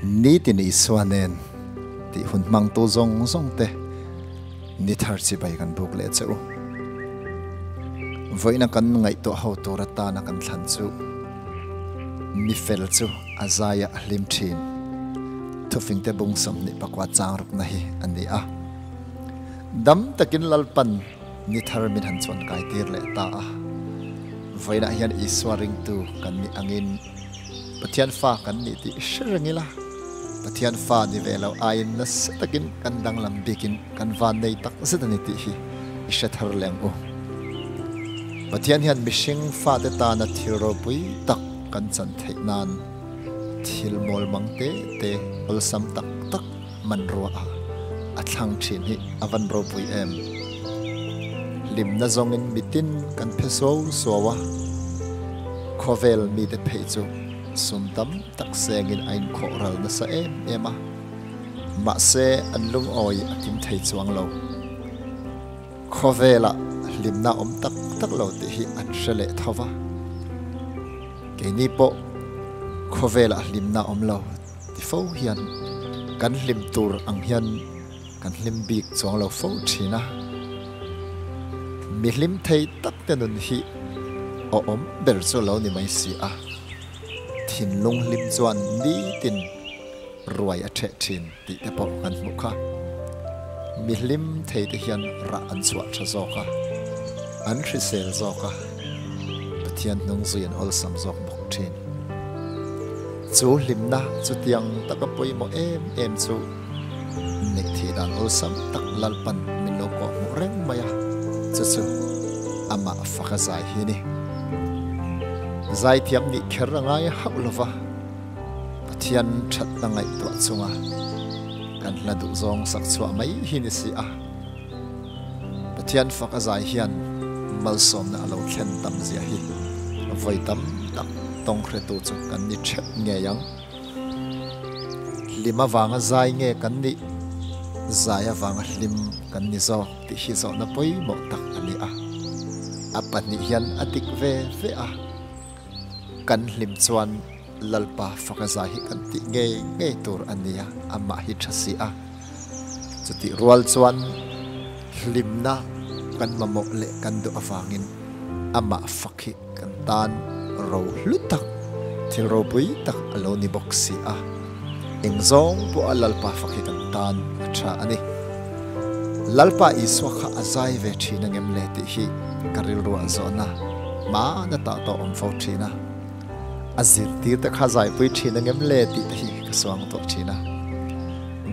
Nitin Isua nen tih hun hmangtu zawng zawng te ni thar chibai kan buk leh che u. Vawiina kan ngaihtuah ho tur atana kan thlan chu mi fel chu a zaia a hlim thin. Thufingte bung 24 chang rukna hi a ni a. Dam takin Lalpan ni thar min han chuan kai tir leh ta a. Vawiinah hian Isua ringtu kan nih angin Pathian fa kan nih tih hre reng ila, Pathian fa ni ve lo aiin nasa takin kan danglam bikin kan van nei tak zet a ni tih hi i hre thar leh ang u. Pathian hian mihring fate tana thil ropui tak kan chan theih nan thil mawl mang te te awlsam tak tak hmanrua a a thlang thin hi a van ropui em? Hlimna zawngin mitin kan phe suau suau a, khawvel mite phei chu sum tam tak sengin a inkhawh ral nasa em em a, mahse an lungawi a kim thei chuang lo. Khawvelah hlimna awm tak tak lo tih hi an hre leh tho va, keini pawh khawvelah hlimna awm lo. Ti fo hian kan hlim tur ang hian kan hlim bik chuang lo fo thin a. Mi hlim thei tak te nun hi awm ber chu lo ni mai si a. Thinlung hlim chuan nitin ruai a theh thin tih te pawh kan hmuh kha. Mi hlim thei te hian rah an chhuah tha zawk a, an hrisel zawk a, Pathian hnung zui an awlsam zawk bawk thin. Chu hlimna chutiang taka pawimawh em em chu neih thih dan awlsam tak Lalpan min lo kawh hmuh reng mai a, chu chu amah faka zai hi a ni. Zaithiam nih kher a ngai hauh lova, Pathian thatna ngaihtuah chunga kan hla duhzawng sak chhuah mai hi ni si a. Pathian faka zai hian malsawmna a lo thlen tam zia hi vawi tam tak tawng hretu chu kan ni theuh ngei ang. Hlim avanga zai nge kan nih, zai avanga hlim kan ni zawk tih hi zawhna pawimawh tak a ni a. A pahnih hian a dik ve ve a, kan hlim chuan Lalpa faka zai hi kan tih ngei ngei tur a nia, amah hi tha si a. Chutih rual chuan hlimna kan mamawh leh kan duh avangin amah fak hi kan tan ro hlu tak, thil ropui tak a lo ni bawk si a. Eng zawng pawha Lalpa fak hi kan tan a tha a ni. Lalpa Isua kha a zai ve thin angem le tih hi ka rilruah zawhna hmana tah tawh awm fo thin a. A zirtir te kha zaipui thin angem le tih te hi ka suang tawh thin a.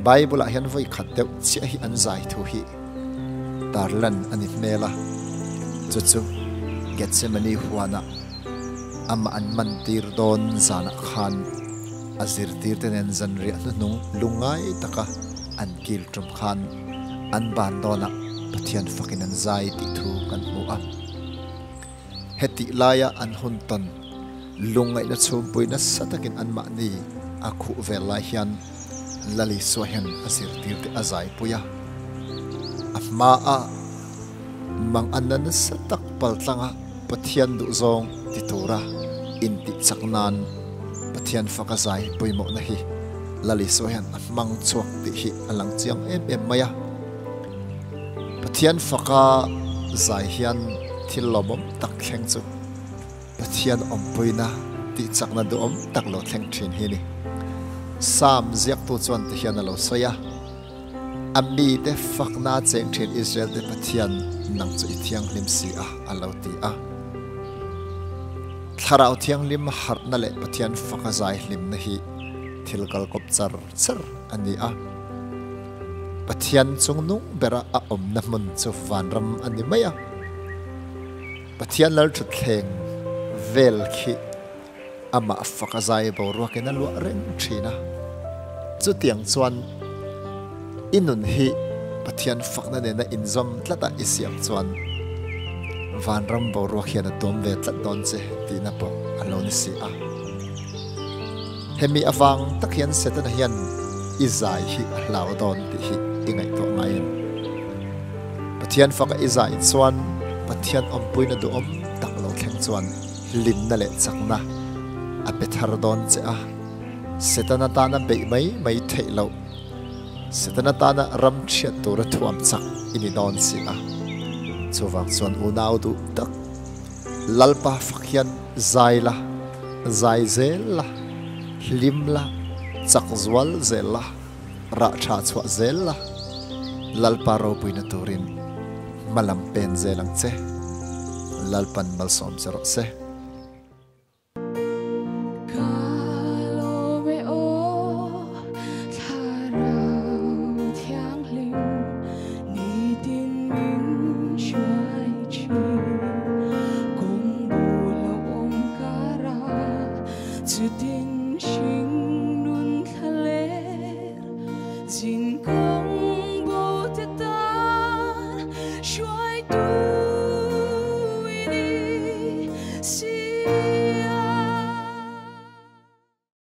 Bible ah hian vawi khat deuh chiah hi an zai thu hi tarlan a ni hmel a, chu chu Gethsemane huanah amah an man tir dawn zanah khan a zirtir te nen zanriah hnuhnung lungngai taka an kil tum khan an ban dawnah Pathian fakin an zai tih thu kan hmu a. Hetih laia an hun tawn lungngaihna chhungpui nasa takin anmahni a khuh vel lai hian Lali Suahen a zirtirte a zaipui a. A hmaa manganna nasa tak paltlanga Pathian duhzawng ti tura intihchak nan Pathian faka zai pawimawhna hi Lali Suahen a hmang chhuak tih hi a lang chiang em em mai a. Pathian faka zai hian thil lawmawm tak thleng chu Pathian awmpuina tih chakna duhawm tak lo thleng thin hi a ni. Psalm ziaktu chuan ti hian a lo sawi a, A mite fakna cheng thin Israel te Pathian nang chu i thianghlim si a, a lo ti a. Thlarau thianghlim harhna leh Pathian faka zai hlimna hi thil kalkawp char char a ni a. Pathian chungnung bera a awmna hmun chu vanram a ni mai a. Pathian lal thutthleng vel khi amah fak a zai boruakin a luah reng thin a. Chutiang chuan i nun hi Pathian fakna nena inzawm tlata i siam chuan vanram boruak hian a tuam ve tlat dawn che tihna pawh a lo ni si a. Hemi avang tak hian Setana hian i zai hi a hlau dawn tih hi i ngaihtuah ngai em? Pathian faka i zai chuan Pathian awmpuina duhawm tak lo thleng chuan hlimna leh chakna a pe thar dawn che a. Setana tana beih mai mai theih loh, Setana tana ram chhiat tura thuam chak i ni dawn si a. Chuvang chuan unau duh tak Lalpa fak hian zai la, zai zel la, hlim la, chak zual zel la, rah tha chhuah zel la, Lalpa ropuina turin hma lam pen zel ang che. Lalpan malsawm che rawh se.